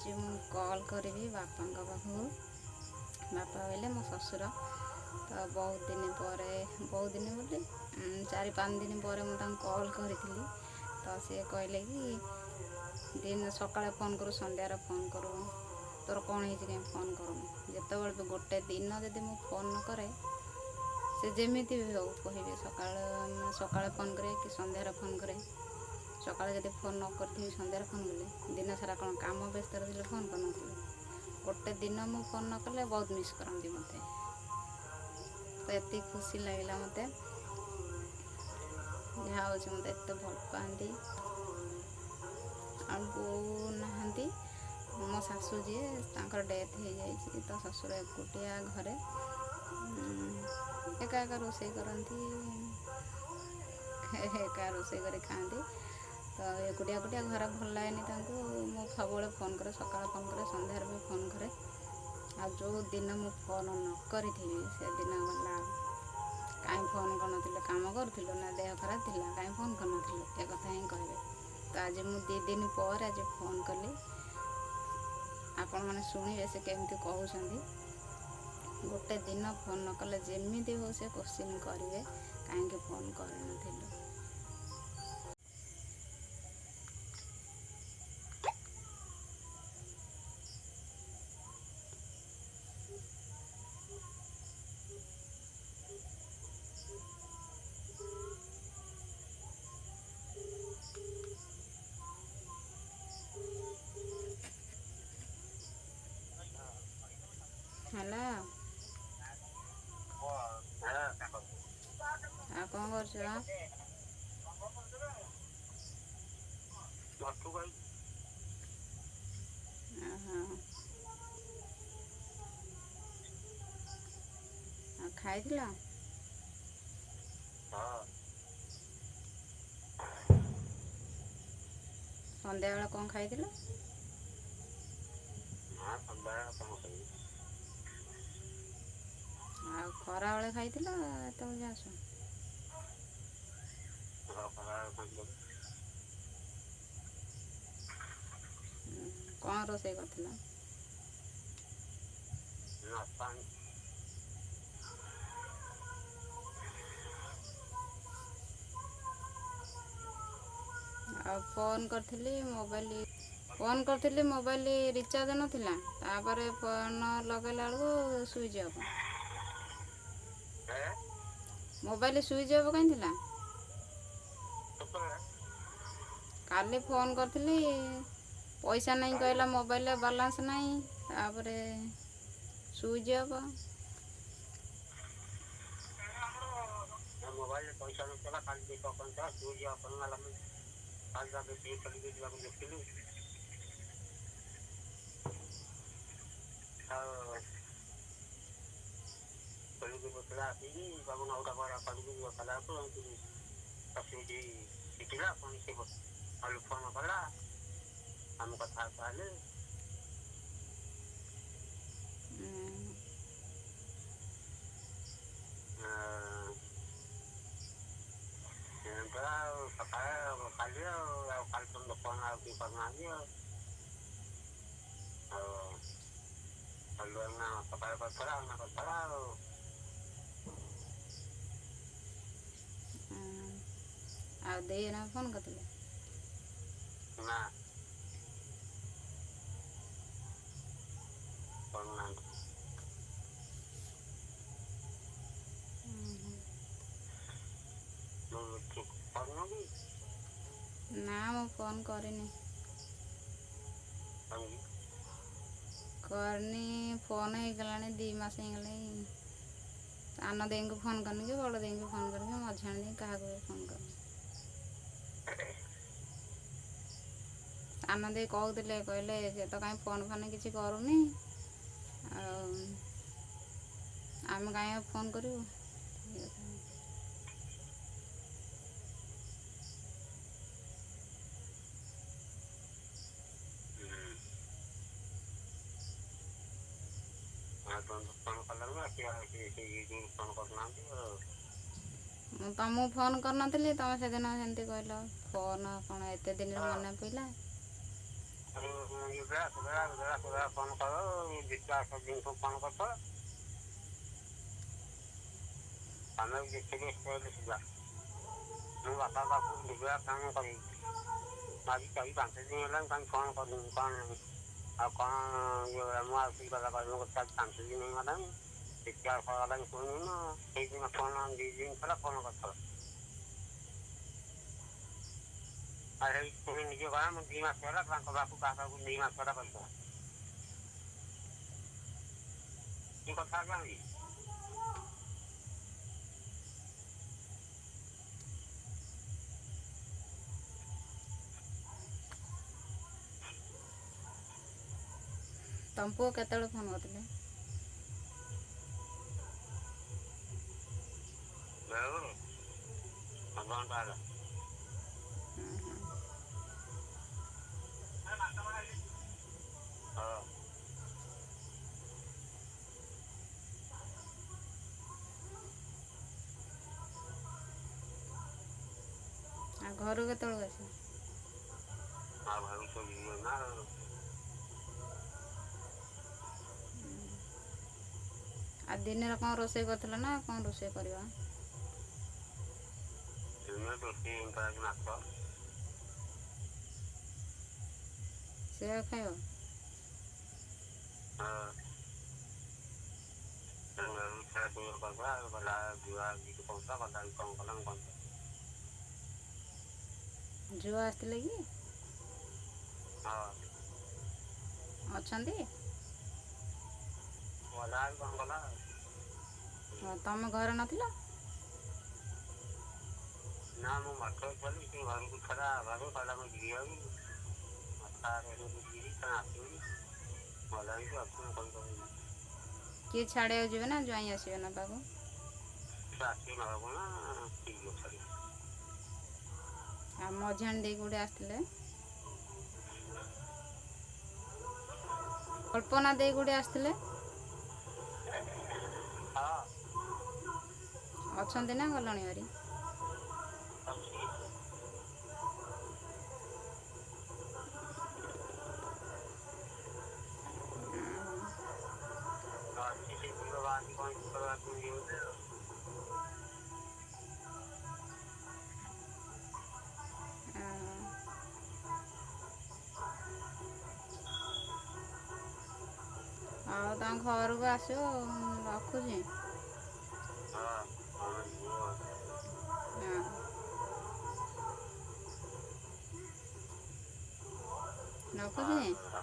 ଆଜି ମୁଁ କଲ୍ କରିବି ବାପାଙ୍କ ପାଖକୁ। ବାପା କହିଲେ ମୋ ଶ୍ୱଶୁର। ତ ବହୁତ ଦିନ ପରେ, ବହୁତ ଦିନ ବୋଲି 4-5 ଦିନ ପରେ ମୁଁ ତାଙ୍କୁ କଲ୍ କରିଥିଲି। ତ ସିଏ କହିଲେ କି ଦିନ ସକାଳେ ଫୋନ୍ କରୁ, ସନ୍ଧ୍ୟାରେ ଫୋନ୍ କରୁ, ତୋର କ'ଣ ହେଇଛି କାହିଁ ଫୋନ୍ କରୁନୁ। ଯେତେବେଳେ ବି ଗୋଟେ ଦିନ ଯଦି ମୁଁ ଫୋନ୍ ନ କରେ, ସେ ଯେମିତି ବି ହଉ କହିବେ। ସକାଳ ସକାଳେ ଫୋନ୍ କରେ କି ସନ୍ଧ୍ୟାରେ ଫୋନ୍ କରେ। ସକାଳେ ଯଦି ଫୋନ୍ ନ କରିଥିବି, ସନ୍ଧ୍ୟାରେ ଫୋନ୍ କଲେ, ଦିନ ସାରା କ'ଣ କାମ ବ୍ୟସ୍ତରେ ଥିଲେ ଫୋନ୍ କରିନଥିଲୁ। ଗୋଟେ ଦିନ ମୁଁ ଫୋନ୍ ନ କଲେ ବହୁତ ମିସ୍ କରନ୍ତି ମୋତେ। ତ ଏତିକି ଖୁସି ଲାଗିଲା ମୋତେ, ଯାହା ହେଉଛି ମୋତେ ଏତେ ଭଲ ପାଆନ୍ତି। ଆଉ ବୋଉ ନାହାନ୍ତି, ମୋ ଶାଶୁ ଯିଏ ତାଙ୍କର ଡେଥ୍ ହେଇଯାଇଛି। ତ ଶ୍ୱଶୁର ଏକୁଟିଆ ଘରେ ଏକା ଏକା ରୋଷେଇ କରନ୍ତି, ଏକା ରୋଷେଇ କରି ଖାଆନ୍ତି। ତ ଏକୁଟିଆ ଏକୁଟିଆ ଘରେ ଭଲ ଲାଗେନି ତାଙ୍କୁ। ମୁଁ ସବୁବେଳେ ଫୋନ୍ କରେ, ସକାଳେ ଫୋନ୍ କରେ, ସନ୍ଧ୍ୟାରେ ବି ଫୋନ୍ କରେ। ଆଉ ଯେଉଁ ଦିନ ମୁଁ ଫୋନ୍ ନ କରିଥିବି, ସେଦିନ ଗଲା, କାହିଁ ଫୋନ୍ କରିନଥିଲୁ, କାମ କରୁଥିଲୁ ନା ଦେହ ଖରାପ ଥିଲା, କାହିଁ ଫୋନ୍ କରିନଥିଲୁ, ଏ କଥା ହିଁ କହିବେ। ତ ଆଜି ମୁଁ 2 ଦିନ ପରେ ଆଜି ଫୋନ୍ କଲି। ଆପଣମାନେ ଶୁଣିବେ ସେ କେମିତି କହୁଛନ୍ତି। ଗୋଟେ ଦିନ ଫୋନ୍ ନ କଲେ ଯେମିତି ହଉ ସେ କୋଶ୍ଚିନ୍ କରିବେ, କାହିଁକି ଫୋନ୍ କରିନଥିଲୁ। ହେଲା, ଆଉ କ'ଣ କରୁଛ? ଓହୋ, ଆଉ ଖାଇଥିଲ? ସନ୍ଧ୍ୟାବେଳେ କ'ଣ ଖାଇଥିଲ? ଆଉ ଖରାବେଳେ ଖାଇଥିଲ ଏତେବେଳେ ଯାଉଛ? କ'ଣ ରୋଷେଇ କରିଥିଲ? ଆଉ ଫୋନ୍ କରିଥିଲି, ମୋବାଇଲ ଫୋନ୍ କରିଥିଲି, ମୋବାଇଲ ରିଚାର୍ଜ ନଥିଲା। ତାପରେ ଫୋନ୍ ଲଗାଇଲା ବେଳକୁ switch off, mobile switch off କାହିଁ ଥିଲା? କାଲି ଫୋନ୍ କରିଥିଲି, ପଇସା ନାହିଁ କହିଲା, ମୋବାଇଲରେ ବାଲାନ୍ସ ନାହିଁ, ତାପରେ ସୁଇଚ୍ ଅଫ୍। ମୋବାଇଲରେ ପଇସା ନଥିଲା କାଲି, 2 ଟଙ୍କା ସୁଇଚ୍ ଅଫ୍ ହେଇଗଲା। ମୁଁ କାଲି ବେଶୀ ଖେଳିକି ଯିବାକୁ ଦେଖିଲି, ଆଉ ଖେଳିକି ବସିଲା ଆସିକି ବାବୁ 9ଟା ପରେ କରିକି କଲା ବେଳକୁ ଏମିତି ସୁଇଚ୍ ଶିଖିଲା। ପୁଣି ସେ କାଲି ଫୋନ୍ କଲା, ଆମେ କଥାବାର୍ତ୍ତା ହେଲେ। ଆଉ ସକାଳେ କାଲି ଆଉ କାଲି ତ ଫୋନ୍ ଆଉ କେହି କରୁନାହାନ୍ତି। ଆଉ ଆଉ କାଲି ସକାଳେ କରିଥିଲା, ଆଉ କରିଥିଲା। ଆଉ ଆଉ ଦେଇ ଏଇନା ଫୋନ୍ କରିଥିଲେ? ନା, କରୁନାହାନ୍ତି। କରିନୁ କି? ନା, ମୁଁ ଫୋନ୍ କରିନି। କରିନି ଫୋନ୍, ହେଇଗଲାଣି 2 ମାସ ହେଇଗଲାଣି। ସାନ ଦେଇଙ୍କୁ ଫୋନ୍ କରିନି କି ବଡ଼ ଦେଇଙ୍କୁ ଫୋନ୍ କରିନି କି ମଝିଆଣି ଦେଇ କାହାକୁ ବି ଫୋନ୍ କରିନି। ସାନ ଦେଇ କହୁଥିଲେ, କହିଲେ ସେ ତ କାହିଁ ଫୋନ୍ ଫାନ୍ କିଛି କରୁନି, ଆଉ ଆମେ କାହିଁ ଆଉ ଫୋନ୍ କରିବୁ। ମୁଁ ତମକୁ ଫୋନ୍ କରିନଥିଲି, ତମେ ସେଦିନ ସେମିତି କହିଲ, ଫୋନ୍ କ'ଣ ଏତେ ଦିନରେ ମନେ ପଇଲା? ଫୋନ କର ଫୋନ କରିଥ ଆମେ ଯେତିକି ସୁଧା ମୁଁ ବାପା ପାଖକୁ ଦୁବା କାମ କରିବି। ଆଜି 4-5 ଦିନ ହେଲାଣି ତାଙ୍କୁ ଫୋନ କରିନି କଣ ନାହିଁ ଆଉ କଣ ଇଏ ମୁଁ ଆଉ ସେଇ କଥା କହିବି 4-5 ଦିନ ହେଇଗଲାଣି ଦେଖିବା ଶୁଣୁନୁ ସେଇଦିନ ଫୋନ 2 ଦିନ ଥିଲା ଫୋନ କରିଥିଲ। ଆଉ ହେଇ ତୁମେ ନିଜେ କହ, ମୁଁ 2 ମାସ ହେଲା ତାଙ୍କ ପାଖକୁ କାହା ପାଖକୁ 2 ମାସ ହେଲା କରିଥିଲା କି କଥା ହେଲାଣି କି? ତମ ପୁଅ କେତେବେଳେ ଫୋନ କରିଥିଲେ? ବେଳେବେଳେ ଅଧଘଣ୍ଟା ହେଲା। ହଁ ହଁ। ହଁ। ଆଉ ଘରୁ କେତେବେଳକୁ ଆସିବ? ଆଉ ଭାବୁଛ ନା। ଆଉ ଦିନରେ କଣ ରୋଷେଇ କରିଥିଲ ନା କଣ ରୋଷେଇ କରିବ? ଦିନରେ ରୋଷେଇ ହେଇଥିଲା ମାଛ। ସେଇଆ ଖାଇବ? ହଁ। ଝୁଅ ଆସିଥିଲେ କି? ହଁ। ଅଛନ୍ତି? ଗଲା ଆଉ କଣ କଲା? ହଁ, ତମେ ଘରେ ନଥିଲ? ନା ମୁଁ ମାଛ କଲି ସେ ଘରକୁ ଛଡ଼ା ଘରେ କହିଲା ମୁଁ ଯିବି ଆଉ ଆସିବି ଭଲ ହେଇକି ଅଛି ମୁଁ କହିପାରିବିନି। କିଏ ଛାଡ଼ିବାକୁ ଯିବେ ନା ଜ୍ୱାଇଁ ଆସିବେ ନବାକୁ? ସେ ଆସିକି ନବାକୁ ନା କିଏ ଯିବ ଛାଡ଼ିବାକୁ? ଆଉ ମଝିଆଣି ଦେଇ ଗୋଟେ ଆସିଥିଲେ। କଳ୍ପନା ଦେଇ ଗୋଟେ ଆସିଥିଲେ। ହଁ। ଅଛନ୍ତି ନା ଗଲେଣି ଭାରି? ଅଛି। ଅଛି ସେ କଣ ଆଉ ତାଙ୍କ ଘରକୁ ଆସିବ ରଖୁଛି। ହଁ ହଁ। ହଁ, ରଖୁଛି। ହଁ।